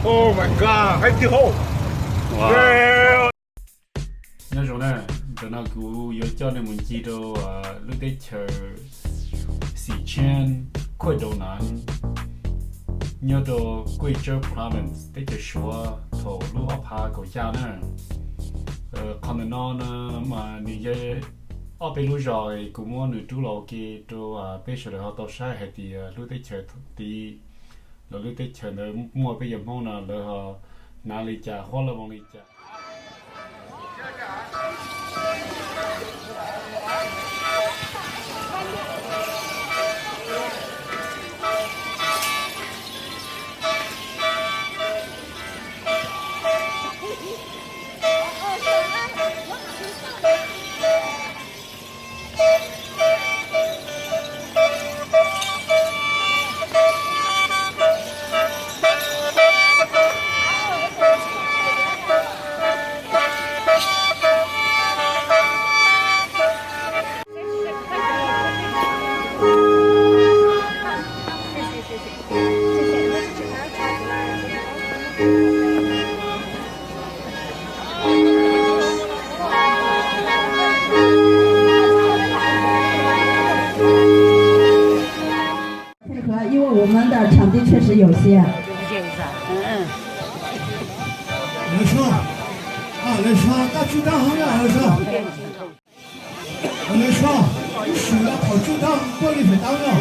Oh my God, hais tiag hauv. Nyob zoo na, ntawm no kuv yuav coj nej mus ncig rau lub teb chaws Sichean Khuaij Dau Nav, nyob rau Guizhou Province, teb chaws Suav thaum lub ob phav kaum xya na. Qhov ntawm no no mas nws yog ob peb lub zos, kuv muab nws rub los ua ke rau peb sawv daws ho tau saib hais tias lub teb chaws tid, los lub teb chaws ntawd muaj peb cov Hmoob no lawv ho hnav li cas, huab laj voos li cas. 配合，因为我们的场地确实有限。Lawv sab, lawv sab, koj tswj tab hov na lawv sab. Lawv sab, ib sim no thaum tswj tab tuaj li pem tab no.